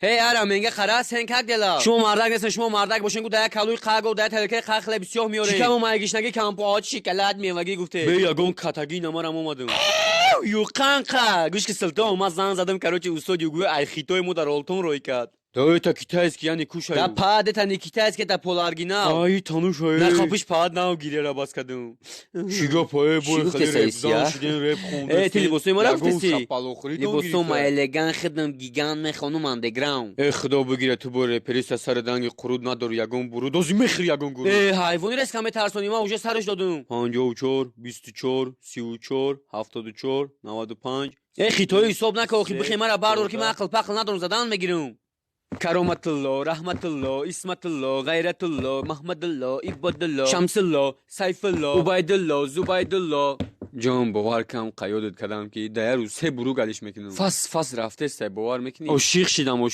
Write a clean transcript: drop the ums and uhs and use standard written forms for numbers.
Эй, ара, менга қара, сен как дела? Шумо мардак нестен, шумо мардак бошен, гу да як калуи қаго, да тарелкаи қа хлеби сиёҳ меорем. Шикаму майгишнагӣ кампоот шикалат мевагӣ гуфте. Бе ягон катагӣ намарам омадам. Юқанқа! Гӯш ки, Султон, ман занг задам, короче, устоди югӯи ай хитои мо дар Олтон рой кард. Да это китайский, я не кушаю. Да пад, это не китайский, это полоригинал. Ай, танушай. На қапиш пад нав гирера бас кадум. Чӣ гапае, бой Чӣ хеле гуфтеса, репзан исия? шудем, реп хонда. Э, ти либосои мара гуфтеси? Либосо Либосома элеган хидам, гигант мехонум андеграунд. Э, худо бигира, ту бо репериста сари данги қуруд надори, ягон буруд, ози мехӯри ягон гуруд. Э, ҳайвони резка метарсони, ман уже сараш додум. 54, 24, 34, 74, 95. Э, хитои ҳисоб нака, охи бихе мара бардор, ки ман ақл пақл надорам, задан мегирам. Кароматулло, Раҳматулло, Исматулло, Ғайратулло, Маҳмадулло, Ибодулло, Шамсулло, Сайфулло, Убайдулло, Зубайдулло. Ҷон, бовар кам қаёдат кардам, ки да як рӯз се буруг алиш мекунам. Фас фас рафтестай, бовар мекунӣ? Ошиқ шидам, ошиқ.